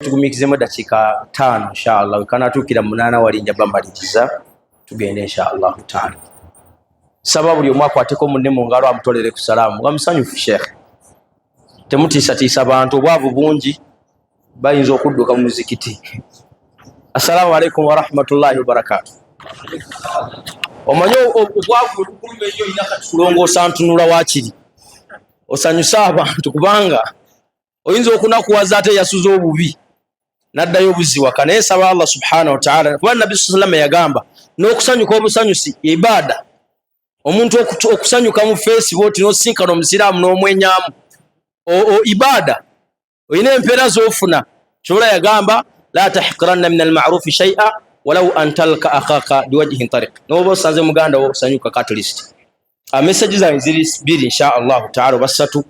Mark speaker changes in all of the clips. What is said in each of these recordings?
Speaker 1: Tugumikizemu eddakiika 5 inshallah, wekanatuukira 8 wali nja bamaliriza, tugende inshallah taala. Saba buli omu akwateko munne mu ngalo amutolere ku salaamu nga musanyufu. Sheekh, temutiisatiisa bantu, obwavu bungi, bayinza okudduka mu muzikiti. Assalamu alaikum warahmatullahi wabarakatu. Omanyi obwavu bwebukuluma ennyo, olina kati kulongoosa ntunula, waakiri osanyuse abantu, kubanga oyinza okunakuwaza ate yasuza obubi naddayo obuzi waka. Naye nsaba Allah subhanahu wataala, kuba Nabbi salama yagamba n'okusanyuka obusanyusi ibaada. Omuntu okusanyuka mu face bwoti nosinkana omusiraamu n'omwenyamu ibaada, olina empeera z'ofuna. Kyobola yagamba la tahqiranna min almarufi shaia walau an talka akhaka biwajhin tariq. Noba osanze muganda wo, osanyuka at least. Message zange ziri bbiri insha allahu taala oba ssatu.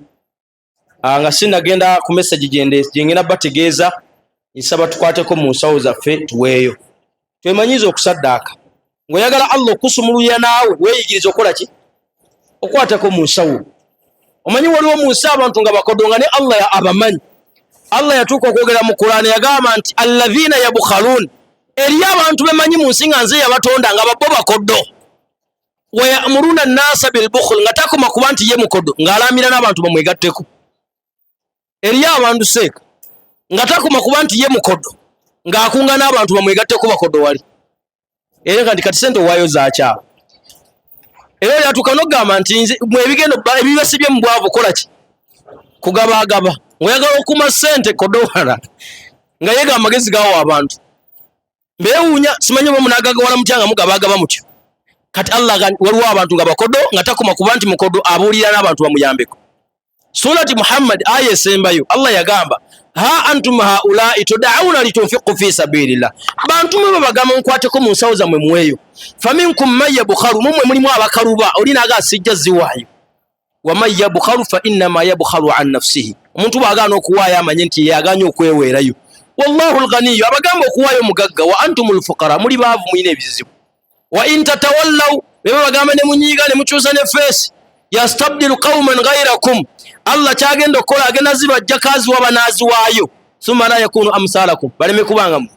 Speaker 1: Nga sinagenda ku message gyengenda bategeeza, nsaba tukwateko mu nsawo zaffe tuweeyo, twemanyize okusaddaaka. Ng'oyagala Allah okusumululira, naawe weeyigiriza okukola ki? Okwatako mu nsawo. Omanyi waliwo mu nsi abantu nga bakodo, nga ne Allah abamanyi. Allah yatuuka okwogera mu Kuraani, yagamba nti alladhina yabukhaluun. Eriyo abantu bemanyi mu nsi nga nze yabatonda, nga babo bakodo, wayamuruna nnasa bilbukhl, nga takoma kuba nti ye mukodo, ng'alamira n'abantu bamwegatteko. Eriyo abantu seeka nga takoma kuba nti ye mukodo, ng'akunga n'abantu bamwegatteko bakodo wali. Era nga nti kati sente owaayo zakyawo, era oli atuuka n'okugamba nti nze mwebigendo ebibasibye mu bwavu, kola ki? Kugabagaba ng'oyagala okuma sente, kodowala nga yega amagezi gawo abantu. Mbewuunya, simanyi oba munagagawala mutya nga mugabagaba mutyo. Kati Allah, waliwo abantu nga bakodo, nga takoma kuba nti mukodo, abuulira n'abantu bamuyambeko. Surati Muhammad, aya esembayo, Allah yagamba ha antum haulai tudauna litunfiqu fi sabilillah. Bantu mwe babagamba mukwateko mu nsawo zammwe muweeyo. Faminkum man yabukhalu, mumwe mulimu abakaluba, oli naga sijja ziwaayo. Waman yabukhalu fa innama yabukhalu an nafsihi. Omuntu bw'agaana okuwaayo, amanye nti yaganye okweweerayo. Wallahu lghaniyu, abagamba okuwaayo mugagga, wa antum lfuqara, muli baavu, mulina ebizibu. Wa in tatawallaw, beba bagamba ne munyiiga ne mukyusa ne face, yastabdilu qauman ghairakum, Allah kyagenda okukola agenda zibajjako aziwa banaaziwaayo, thumma la yakunu amsalakum, baleme kubangamu.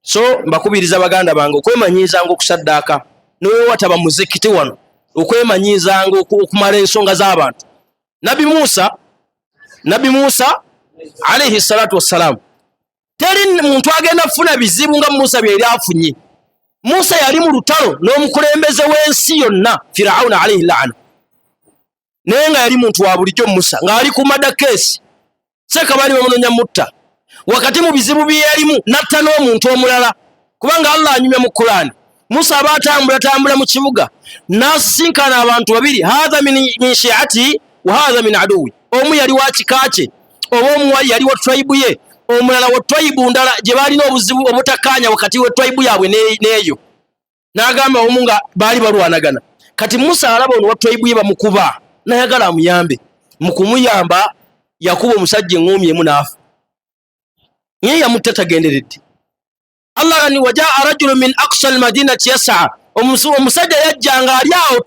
Speaker 1: So mbakubiriza baganda bange okwemanyiizanga okusaddaaka, nowewataba muzikiti wano, okwemanyiizanga okumala ensonga z'abantu. Nabi Musa, Nabi Musa alaihi salatu wassalaamu, teri muntu agenda kufuna bizibu nga Musa byeyali afunye. Musa yali mu lutalo n'omukulembeze w'ensi yonna, Firauna alaihi laana, naye nga yali muntu wa bulijjo. Musa ng'ali ku murder case, seeka baali bamunonya mutta. Wakati mu bizibu bye yalimu, natta n'omuntu omulala, kubanga Allah anyumya mu Kulaani, Musa aba atambula tambula mu kibuga n'asisinkana abantu babiri, hatha min shiati wa hatha min aduwi. Omu yali wa kika kye, oba omu yali wa tribe ye, omulala wa tribe ndala gye baalina obuzibu obutakkaanya wakati wa tribe yaabwe n'eyo. N'agamba omu nga baali balwanagana. Kati Musa alaba ono wa tribe ye bamukuba, nayagala amuyambe. Mu kumuyamba yakuba omusajja eŋŋoomi emu n'afa, naye yamutta tagenderedde. Allah gani wajaa rajulu min aqsa almadinati yasaa, omusajja yajja nga ali awo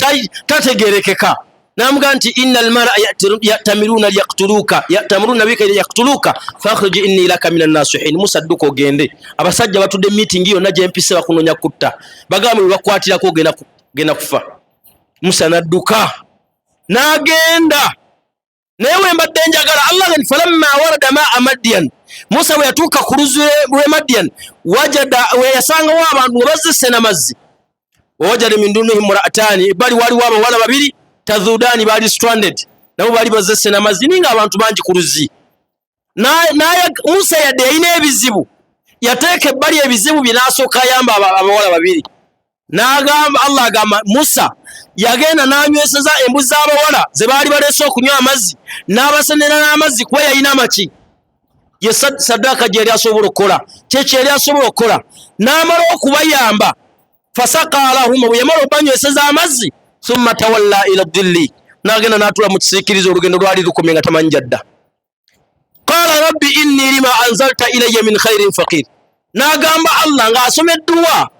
Speaker 1: tategerekeka, namugaa nti inna almara yatamiruna liyaktuluka, yatamuruna bika liyaktuluka, fakhruj inni laka min annasihin. Musa, dduka ogende, abasajja batudde meeting yonna gyempise bakunonya kutta, bagamba bwe bakwatirako ogenda kufa. Musa nadduka n'agenda. Naye we mbadde njagala, Allah nti falamma warada maa Madian, Musa bwe yatuuka ku luzzi lw'e Madian, wajada, we yasangawo abantu nga bazzisse n'amazzi, wawajada min dunihim muraatani, ebbali waliwo abawala babiri, tadhudani, baali stranded, nabo baali bazzisse n'amazzi, ninga abantu bangi ku luzzi. Musa yadde yalina ebizibu, yateeka ebbali ebizibu bye n'asooka ayamba abawala babiri. N'agamba, Allah agamba Musa yagenda n'anyweseza embuzi z'abawala ze baali baleese okunywa amazzi, n'abasenera n'amazzi, kuba yalina amaki ye saddaaka gye yali asobola okukola, kyekyo yali asobola okukola. N'amala okubayamba, fasaka lahuma, bwe yamala okubanyweseza amazzi, thumma tawalla ila dhilli, n'agenda n'atula mu kisiikiriza. Olugendo lwali lukomye nga tamanyi gyadda. Qala rabbi inni lima anzalta ilayya min khairin faqir. N'agamba Allah ng'asoma edduwa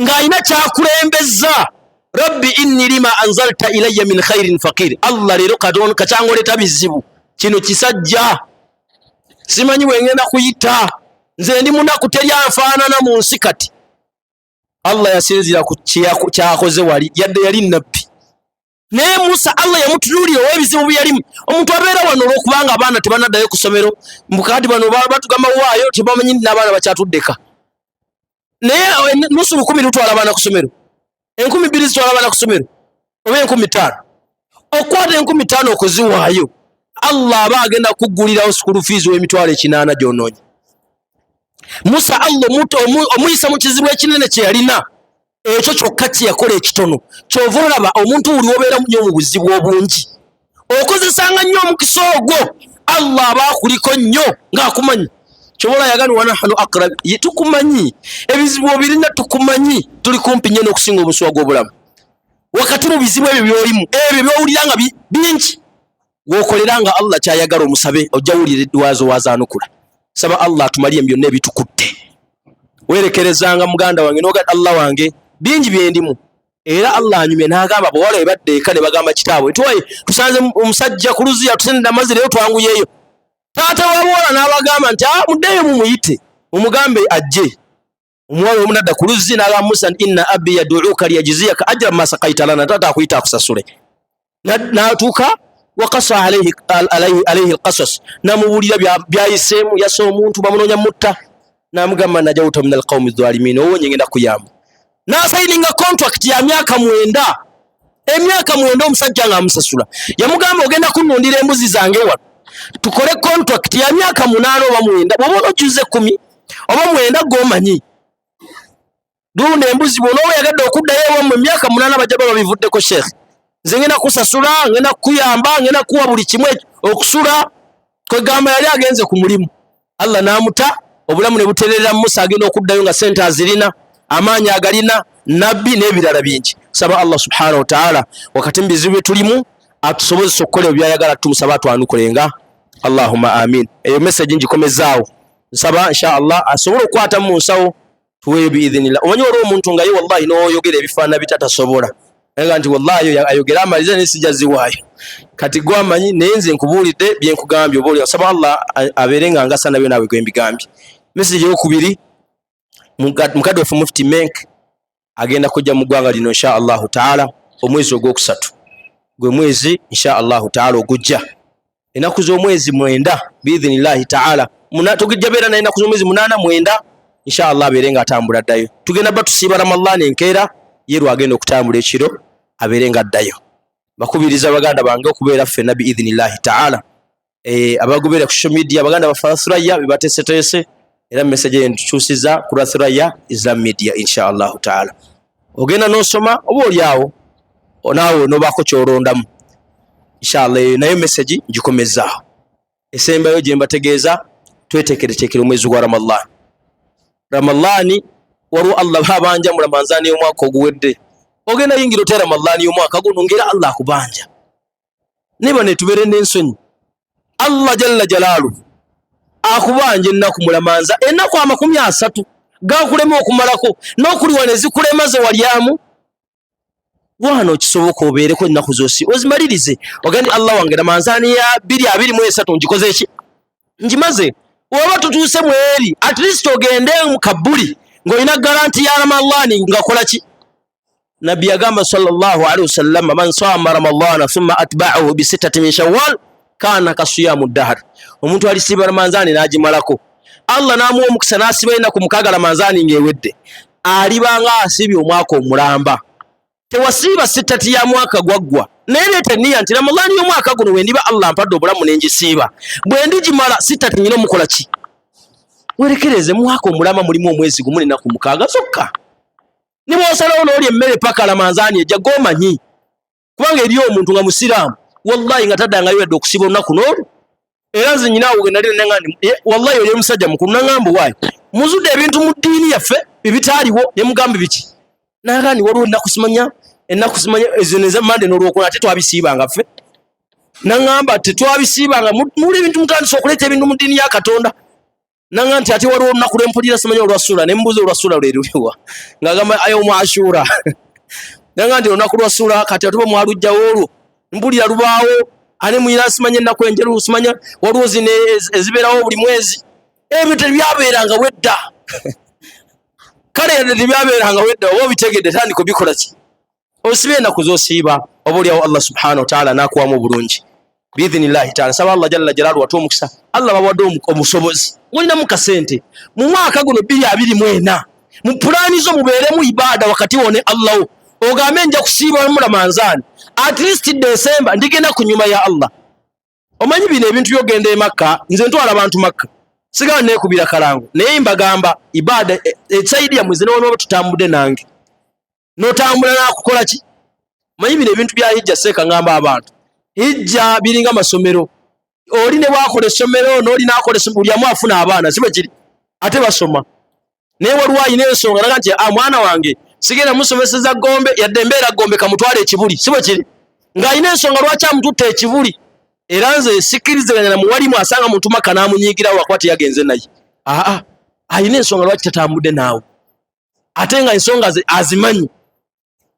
Speaker 1: ng'alina kyakulembeza, rabbi inni lima anzalta ilayya min khairin faqir. Allah, leero kakyangoleta bizibu kino kisajja, simanyi bwengenda kuyita. Nze ndi munaku, teri anfaanana mu nsi kati. Allah yasinziira ku kyakoze wali, yadde yali nabbi. Naye Musa Allah yamutunuulira ow'ebizibu bye yalimu. Omuntu abeera wano olw'okubanga abaana tebanaddayo ku ssomero, mbu kati bano batugamba waayo, tebamanyi nti n'abaana bakyatuddeka. Naye nusu lukumi lutwala abaana ku ssomero, 2000 zitwala abaana ku ssomero, oba 5000. Okukwata 5000 okuziwaayo, Allah aba agenda kuggulirawo school fees w'emitwalo 80 gy'onoonya. Musa Allah omuyisa mu kizibu ekinene kye yalina, ekyo kyokka kye yakola ekitono. Kyova olaba omuntu buli wobeera nnyo mu buzibu obungi, okozesanga nnyo omukisa ogwo, Allah aba akuliko nnyo ng'akumanyi. Kyova olaba yagamba wanahanu aqrab, ye tukumanyi, ebizibu obirina tukumanyi, tuli kumpi nnyo n'okusinga omusuwa gw'obulamu. Wakati mu bizibu ebyo by'olimu, ebyo by'owulira nga bingi, w'okolera nga Allah ky'ayagala omusabe, ojja wulira eddwazo wazaanukula. Saba Allah atumalire byonna ebitukutte. Weerekerezanga muganda wange n'oga Allah wange bingi byendimu, era Allah anyumye n'agamba bawala bwe badda eka ne bagamba kitaabwe nti wayi tusanze omusajja ku luzzi yatusendera amazzi leero twanguyeeyo. Taata wa bawala n'abagamba nti muddeeyo mumuyite mumugambe ajje. Omuwala omu n'adda ku luzzi n'agamba Musa nti inna abi yaduuka liyajziyaka ajra ma saqaita lana, taata akuyita akusasule. N'atuuka wakasa alayhi alqasas, n'amubuulira byayiseemu, yassa omuntu bamunoonya mutta, n'amugamba najawuta min alqawmi dhalimin, owonye ngenda kuyamba. N'asayininga contract ya myaka 9, emyaka 9 omusajja ng'amusasula. Yamugamba ogenda kunnundira embuzi zange wano, tukole contract ya myaka 8 oba 9, bw'oba onojuza 10 oba 9 gw'omanyi lunda embuzi, bw'onooba oyagadde okuddayo ewammwe emyaka 8 bajja baba babivuddeko. Sheikh, nze ngenda kusasula, ngenda kukuyamba, ngenda kuwa buli kimu okusula. Kwegamba yali agenze ku mulimu, Allah n'amuta, obulamu ne butererera. Musa agenda okuddayo nga sente azirina, amaanyi agalina, nabbi n'ebirala bingi. Saba Allah subhanahu wa ta'ala wakati mu bizibu bye tulimu atusobozese okukola ebyayagala, tumusaba atwanukulenga. Allahumma amin. Eyo message ngikomezaawo, nsaba insha Allah asobole okukwata mu nsawo tuweeyo biidhinillah. Omanyi waliwo omuntu nga ye wallahi n'oyogera ebifaanana bitya tasobola, naye nti wallahi ayogera amalize naye sijja ziwaayo. Kati gwe amanyi, naye nze nkubuulidde bye nkugambye, oba oli nsaba Allah abeere nga ngasa nabyo naawe gwe mbigambye. Message eyokubiri, mukadde waffe Mufti Menk agenda kujja mu ggwanga lino insha Allahu taala omwezi ogwokusatu, gwe mwezi insha Allahu taala ogujja, ennaku z'omwezi 9 biidhinillahi taala. Tugijja beera naye ennaku z'omwezi 8 9 insha Allah abeere nga atambula addayo. Tugenda ba tusiiba Ramadhan enkeera, ye lwagenda okutambula ekiro abeere nga addayo. Bakubiriza baganda bange okubeera ffenna biidhinillahi taala. Abagoberera ku social media, baganda baffe Thuraya bebateeseteese, era message eyo ntukyusiza ku Thuraya Islam Media insha Allahu taala. Ogenda n'osoma oba oli awo naawe n'obaako ky'olondamu insha Allah. Eyo nayo message ngikomezaawo. Esembayo gye mbategeeza, tweteekereteekere omwezi gwa Ramadhan. Ramadhani waliwo Allah babanja mu Ramadhani y'omwaka oguwedde, ogenda yingira otya Ramadhani y'omwaka guno ng'era Allah akubanja? Naye bano tubeere n'ensonyi. Allah jalla jalaalu akubanja ennaku mu Ramanza, ennaku 30 gakulema okumalako n'okuliwa ne zikulema ze walyamu wano. Kisoboka obeereko ennaku zosi ozimalirize, ogende Allah wange Ramanzaani ya 2023 ngikoze ki, ngimaze. Oba tutuuse mu eri, at least ogende mu kabuli ng'olina garanti ya Ramadhani ngakola ki. Nabbi yagamba sallallahu alaihi wasallam, man sama ramadhana thumma atba'ahu bi sittati min shawwal kana kasiyamu dahr. Omuntu alisiiba Ramanzaani n'agimalako, Allah n'amuwa omukisa n'asiba ennaku 6 Ramanzaani ng'ewedde, alibanga asibye omwaka omulamba. Tewasiiba sittati ya mwaka gwaggwa, naye leeta enniya nti Ramadhaani y'omwaka guno bwe ndiba Allah mpadde obulamu ne ngisiiba, bwe ndigimala sittati nyina omukola ki. Werekereze, mwaka omulamba mulimu omwezi gumu n'ennaku 6 zokka. Ne bw'osalawo n'olya emmere paka Ramanzaani ejja, gw'omanyi, kubanga eriyo omuntu nga musiraamu wallahi nga taddangayo yadde okusiba olunaku n'olu. Era nze nyinaawo ge nali naŋŋamba, wallahi oli omusajja mukulu, naŋŋamba waayi muzudde ebintu mu ddiini yaffe ebitaaliwo. Ne mugamba biki? Naga ni waliwo ennaku simanya, ennaku simanya ezo neza Mande n'Olwokuna, ate twabisiibanga ffe. Naŋŋamba tetwabisiibanga, muli ebintu mutandise okuleeta ebintu mu ddiini ya Katonda. Naŋŋamba nti ate waliwo olunaku lwempulira simanya olwa Sula, ne mbuuza olwa Sula lwe luliwa, ng'agamba ayo Ashura. Naŋŋamba nti olunaku lwa Sula kati ate mwaluggyawo olwo, mpulira lubaawo ate muyina simanya ennaku enjeru, simanya waliwo zino ezibeerawo buli mwezi. Ebyo tebyabeeranga wedda. Kale yadde tebyabeeranga wedda, oba obitegedde, tandika obikola ki, osiba enaku z'osiiba, oba oliawo Allah subhanahu wataala n'akuwamu obulungi biidhinillahi taala. Nsaba Allah jalla jalaalu watuwa omukisa. Allah bawadde omusobozi, mulinamu kasente mu mwaka guno 2024, mu pulaani zo mubeeremu ibaada wakati wo ne Allah wo, ogambe nja kusiiba mu Ramanzaani, at least Desemba ndigenda ku nyuma ya Allah. Omanyi bino ebintu byogenda e Makka, nze ntwala abantu Makka, sigala neekubira kalango, naye mbagamba ibaada esaidi yammwe zinonoba tutambudde nange notambula nakukola ki. Manyi bino ebintu bya hijja, seeka ngamba abantu hijja biringa masomero, oli ne bwakola essomero n'oli nakola essomero, buli amu afuna abaana, si bwe kiri, ate basoma. Naye waliwo alina ensonga naga nti ah, mwana wange sigenda musomeseza Gombe, yadde embeera Gombe, kamutwala ekibuli, si bwe kiri, ng'alina ensonga lwaki amututte ekibuli. Era nze sikkiriziganya na muwalimu asanga muntu Makka n'amunyiigira wakuba teyagenze naye. Aa, alina ensonga lwaki tatambudde naawe, ate nga ensonga ze azimanyi.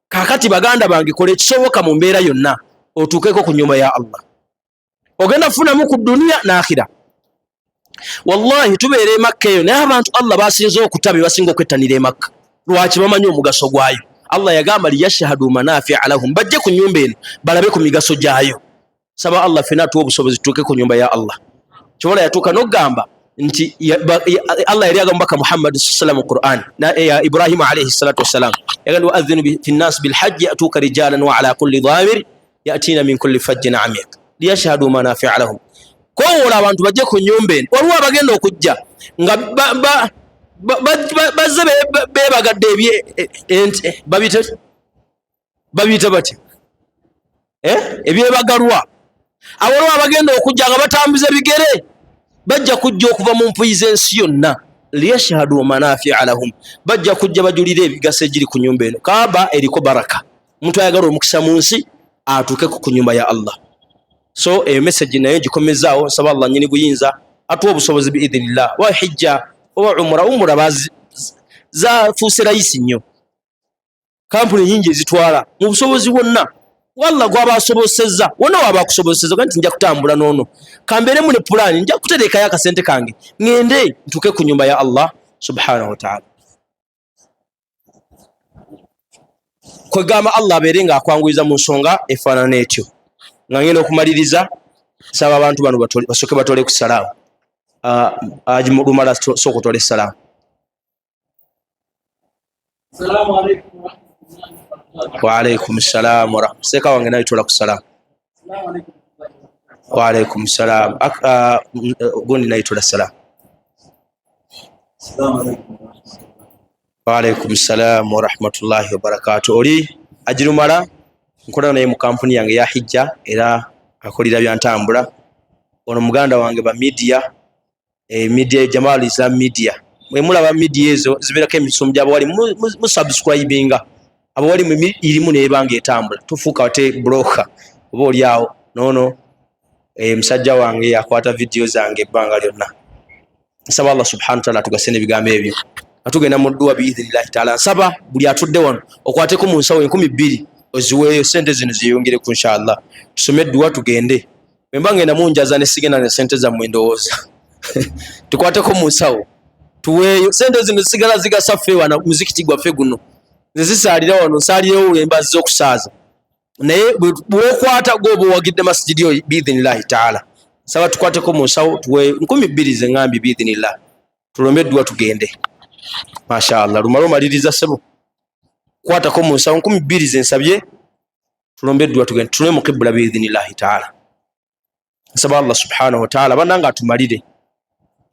Speaker 1: Kakati baganda bange, kola ekisoboka mu mbeera yonna otuukeko ku nyumba ya Allah, ogenda kufunamu ku duniya n'akhira. Wallahi tubeera emakka eyo, naye abantu Allah basinze okuta be basinga okwettanira emakka. Lwaki? Bamanyi omugaso gwayo. Allah yagamba liyashhadu manafia lahum, bajje ku nyumba eno balabe ku migaso gyayo. Saba Allah fena atuwe obusobozi tutuuke ku nyumba ya Allah. Kyobola yatuuka n'okugamba nti Allah yali agamba Mubaka Muhammad sallam mu Quran ya Ibrahimu alayhi salatu wassalam, yagamba waadhinu fi nnas bilhajji yatuuka rijalan wa ala kulli dhamir yatina min kulli fajjin amiq liyashhadu manafia lahum. Kowoola abantu bajje ku nyumba eno. Waliwo abagenda okujja nga bazze bebagadde babiyita batya ebyebagalwa. Awaliwo abagenda okujja nga batambuza bigere, bajja kujja okuva mu mpuyi z'ensi yonna, liyashhadu manafia lahum, bajja kujja bajulire ebigaso egiri ku nyumba eno. Kaaba eriko baraka. Omuntu ayagala omukisa mu nsi atuukeko ku nyumba ya Allah. So eyo message nayo gikomezaawo. Nsaba Allah nyini buyinza atuwa obusobozi biidhinillah, oba hijja oba umura. Umura zafuuse rayisi nnyo, kampuni nyingi ezitwala mu busobozi bwonna walla gwaba asobosezza wonna waba akusobosezza nti nja kutambula n'ono, kambeeremu ne pulaani, nja kuterekayo akasente kange ŋŋende ntuuke ku nyumba ya Allah subhanahu wataala. Kwegamba Allah abeere nga akwanguyiza mu nsonga efaanana etyo. Nga ngenda okumaliriza, nsaba abantu bano basooke batole ku salaamu. Lumala sooka otole salaamu. Waalaikum salam warahmatullahi. Seeka wange naye tola ku salaamu. Waalaikum salam. Gundi naye tola salaamu. Waalaikum salam warahmatullahi wabarakatu. Oli Ajirumala, nkola naye mu kampuni yange ya hijja, era akolera byantambula. Ono muganda wange ba media, media Jamal Islam Media. Mwe mulaba media ezo zibeerako emisomo gy'abawali, musubscribinga abawali irimu nebanga etambula, tufuuka ate broker oba oli awo noono. Musajja wange yakwata video zange ebbanga lyonna. Nsaba Allah subhanahu wa ta'ala atugase n'ebigambo ebyo nga tugenda mu dduwa biidhinillahi taala. Nsaba buli atudde wano okwateko mu nsawo 2000 oziweeyo, sente zino ziyongereku inshallah. Tusome edduwa tugende. Bwemba ngenda munjaza ne sigenda ne sente zammwe, ndowooza tukwateko mu nsawo tuweeyo sente zino zisigala zigasa ffe wano muzikiti gwaffe guno. Nze zisaalira wano, nsaalirewo embazi z'okusaaza, naye bwokwata gwoba owagidde masijidi oyo biidhinillahi taala. Nsaba tukwateko mu nsawo tuweeyo 2000 ze ŋŋambye biidhinillah, tulombe edduwa tugende. Mashallah, lumala omaliriza ssebo, kwatako mu nsawo 2000 ze nsabye, tulombe edduwa tugende tunule mu kibula biidhinillahi taala. Nsaba Allah subhanahu wataala bananga atumalire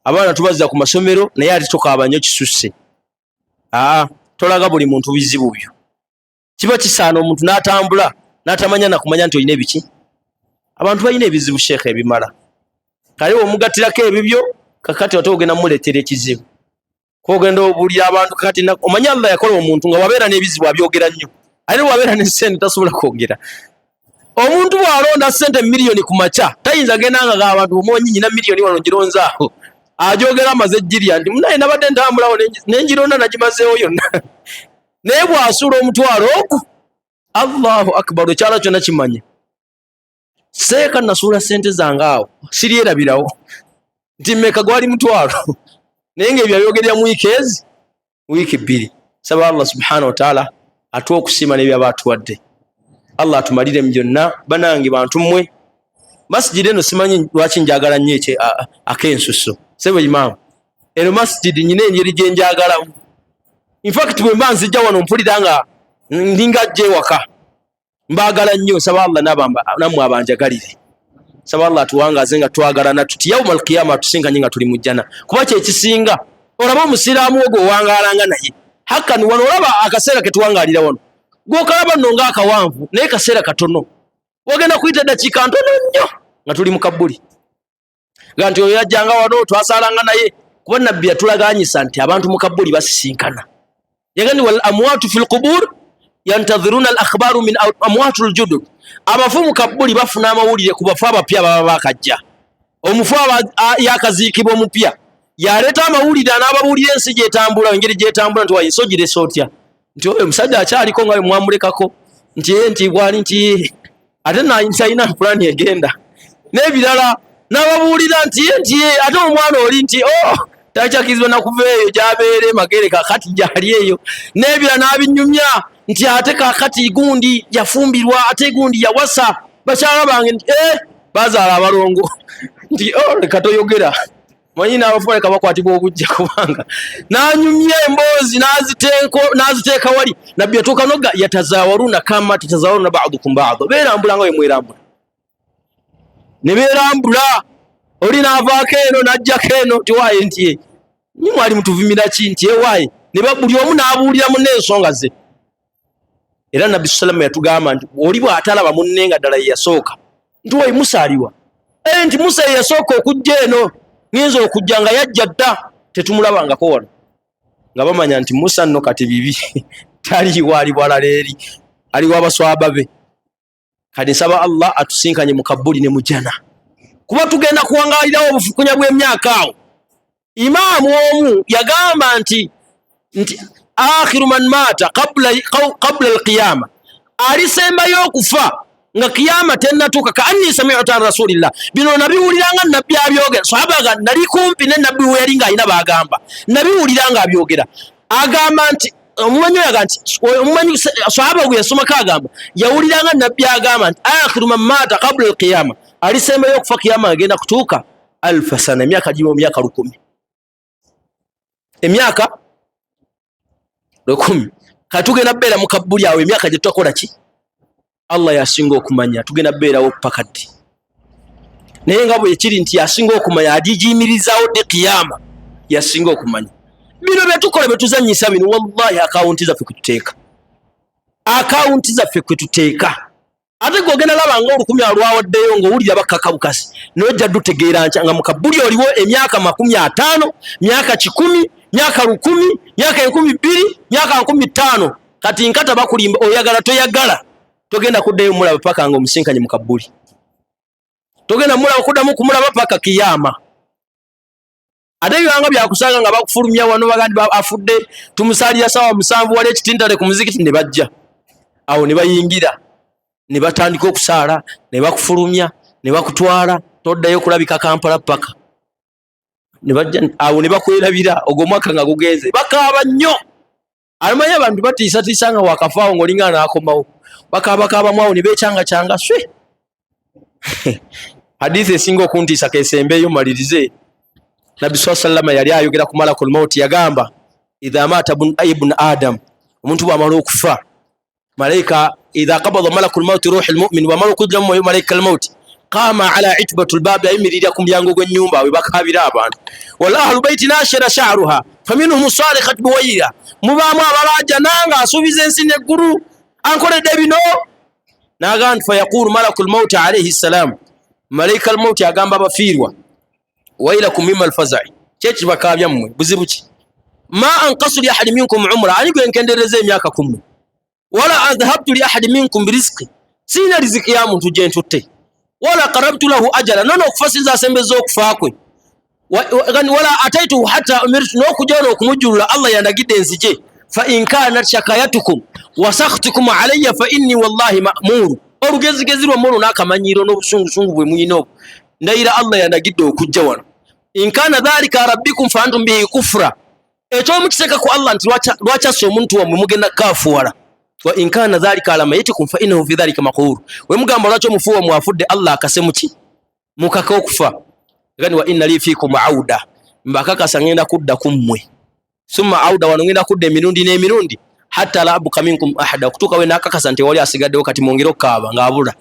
Speaker 1: abaana tubazza ku masomero, naye ate tokaaba nnyo kisusse. Aa, tolaga buli muntu bizibu byo. Kiba kisaana omuntu n'atambula n'atamanya nakumanya nti olina ebiki. Abantu balina ebizibu sheekha ebimala, kale omugattirako ebibyo, kakati ate ogenda mumuleetera ekizibu kogenda obuulira abantu. Kakati omanyi Allah yakola omuntu nga wabeera n'ebizibu abyogera nnyo, ate wabeera ne ssente tasobola kwogera. Omuntu bw'alonda ssente miliyoni ku makya tayinza genda nga abantu omonyi nyina miliyoni wano ngironzaawo, ajogera amaze ejjirya nti munaye nabadde ntambulawo nengironda nagimazeewo yonna. Naye bw'asuula omutwalo ogwo, Allahu akbar, ekyalo kyonna kimanya seeka nasuula ssente zange awo, siryerabirawo nti meka gwali mutwalo. Naye nga ebyo abyogerera mu wiiki ezi, wiiki 2. Saba Allah subhanahu wa ta'ala atuwe okusiima n'ebyaba atuwadde. Allah atumalire mu byonna. Banange bantu mmwe, masjid eno simanyi lwaki njagala nnyo ak'ensusso. Sebo imaamu, eno masjid nyina engeri gye njagalamu. In fact bwe mba nzijja wano mpulira nga ndinga ajja ewaka. Mbaagala nnyo, nsaba Allah nammwe abanjagalire. Nsaba Allah atuwangaaze nga twagalana tuti yauma alqiyama atusinkanye nga tuli mu jjana, kuba kyekisinga. Olaba omusiraamu wo gw'owangaalanga naye hakkani wano, olaba akaseera ke tuwangaalira wano gw'okalaba nno ng'akawanvu, naye kaseera katono, wagenda kuyita eddakiika ntono nnyo nga tuli mu kabbuli. Ga nti oyo yajjanga wano twasaalanga naye, kuba nabbi yatulaganyisa nti abantu mu kabbuli basisinkana. Yagandi wal amwatu fil qubur yantadhiruna al akhbaru min amwatu al judud, abafu mu kabbuli bafuna amawulire ku bafu abapya baba bakajja. Omufu yakaziikibwa omupya yaleeta amawulire n'ababuulira ensi gyetambula, engeri gyetambula, nti wayinza ogiresa otya, nti oyo omusajja akyaliko nga mwamulekako, nti ye nti bwali, nti ate nalina pulani egenda n'ebirala, n'ababuulira nti ye nti ye ate omwana oli nti oh takyakirizibwa nakuva eyo gy'abeere Magere kakati gyali eyo n'ebirala, n'abinyumya nti ate kakati gundi yafumbirwa, ate gundi yawasa bakyala bange, nti bazaala abalongo, nti oh leka toyogera, manyi n'abafu baleka bakwatibwa obujja, kubanga n'anyumya emboozi n'aziteeka wali. Nabbi yatuuka noga yatazawaluna kama tatazawaluna ba'dukum ba'd, beerambula nga bwe mwerambula, ne beerambula, oli n'avaako eno n'ajjako eno, nti waaye nti ye ni mwali mutuvumira ki, nti ewaaye, ne buli omu n'abuulira munne ensonga ze. Era Nabbi salama yatugamba nti oli bw'atalaba munne nga ddala ye yasooka, nti wayi Musa aliwa? Nti Musa ye yasooka okujja eno, ngenza okujja nga yajja dda, tetumulabangako wano, nga bamanya nti Musa nno kati bibi taliiwo, ali bwalala eri aliwo abaswaba be. Kati nsaba Allah atusinkanye mu kabbuli ne mujana, kuba tugenda kuwangaalirawo obufukunya bw'emyaka awo. Imaamu omu yagamba nti akhiru man maata qabla alqiyama, alisembayo okufa nga kiyama tennatuuka. Ka anni sami'tu an rasulillah, bino nabiwuliranga nabbi abyogera. Sahaba ga nali kumpi ne nabbi we yali ng'alina bagamba, nabiwulira nga abyogera. Agamba nti omumanyi oyo, nti omumanyi sahaba gwe yasomako agamba yawuliranga nabbi agamba nti akhiru man maata qabla alqiyama, alisembayo okufa kiyama agenda kutuuka alfa sana, emyaka giba emyaka 1000, emyaka 1000. Kati tugenda beera mu kabbuli awo emyaka gye tutakola ki, Allah yasinga okumanya tugenda beerawo paka ddi. Naye nga bwe kiri nti yasinga okumanya agigiyimirizaawo ddi kiyama, yasinga okumanya. Bino bye tukola bye tuzannyisa bino, wallahi akawunti zaffe kwe tuteeka, akawunti zaffe kwe tuteeka. Ate gwe ogenda laba nga olukumi alwawaddeyo ng'owulira bakkaka bukasi, naye ojja dutegeera nkya nga mu kabbuli oliwo emyaka 50, myaka 100, myaka 1000, myaka 2000, myaka 5000. Kati nkata bakulimba, oyagala toyagala, togenda kuddayo mulaba paka nga omusinkanye mu kabbuli, togenda mulaba kuddamu kumulaba paka kiyama. Ate ebibanga byakusanga nga bakufulumya wano bagandi afudde, tumusalira sawa 7 wali ekitintale ku muzikiti, ne bajja awo ne bayingira ne batandika okusaala ne bakufulumya ne bakutwala, toddayo kulabika Kampala paka ne bajja awo ne bakwerabira. Ogwo omwaka nga gugenze, bakaaba nnyo. Amanyi abantu batiisatiisa nga wakafaawo ng'olinga n'akomawo, bakaabakaabamu awo ne beecangacyanga swe. Hadithi esinga okuntiisa kesembeeyo malirize. Nabbi swalla sallama yali ayogera ku malakul mauti, yagamba idha maata ibnu adam, omuntu bw'amala okufa, malaika idha qabada malakul mauti ruhi lmumin, bw'amala okujjamu mwoyo malaika almauti, qama ala itbatu lbabi, ayimirira ku mulyango gw'ennyumba we bakaabira abantu. Wal ahlu baiti nashira sha'ruha faminhum salikat buwayira, mubaamu abalaajana nga asuubiza ensi n'eggulu, ankoledde bino. N'agamba nti fayaqulu malakul mauti alayhi ssalam, malaika almauti agamba abafiirwa, wailakum mima alfazai, kyekibakaabya mmwe buzibu ki? Ma ankasu li ahadi minkum umra, ani gwe nkendereza emyaka ku mmwe? Wala adhhabtu li ahadi minkum birizqi, siina riziki ya muntu gye ntutte. Wala qarabtu lahu ajala, nono okufa sinza asembeza okufa kwe. Wala ataituhu hatta umirtu, n'okujja ono okumujjulula Allah yandagidde nzije. Fa in kanat shakayatukum wa sakhtukum alayya fa inni wallahi ma'muru, olugezigezi lwammwe olwo n'akamanyiiro n'obusungusungu bwe muyina obwo, ndayira Allah yandagidde okujja wano. In kana dhalika rabbikum fa antum bihi kufra, ekyomukiteeka ku Allah nti lwakyassa omuntu wammwe mugenda kukafuwala. Wa in kana dhalika ala mayitikum fa innahu fi dhalika maqhur, we mugamba lwaki omufu wammwe afudde, Allah akase muki mukaka okufa. Gani wa inna li fikum auda, mbakakasa ngenda kudda ku mmwe. Summa auda, wano ngenda kudda emirundi n'emirundi, hatta la abuka minkum ahada, okutuuka we nakakasa nti wali asigaddewo. Kati mwongere okukaaba ng'abula.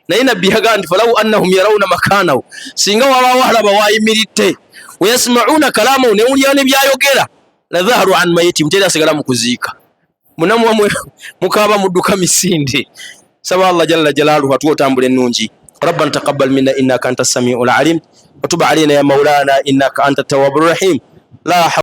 Speaker 1: Naye nabbi yagamba nti falau annahum yarawuna makanahu, singa wabaawo alaba wayimiridde, wayasmauna kalamahu, newulira ne byayogera, la dhaharu an mayiti, muteri asigala mu kuziika. Munamuwa mukaaba mudduka misinde. Saba Allah jalla jalaluhu atuwe otambula ennungi. Rabbana taqabbal minna innaka anta samiul alim watub alaina ya maulana innaka anta tawwabur rahim. La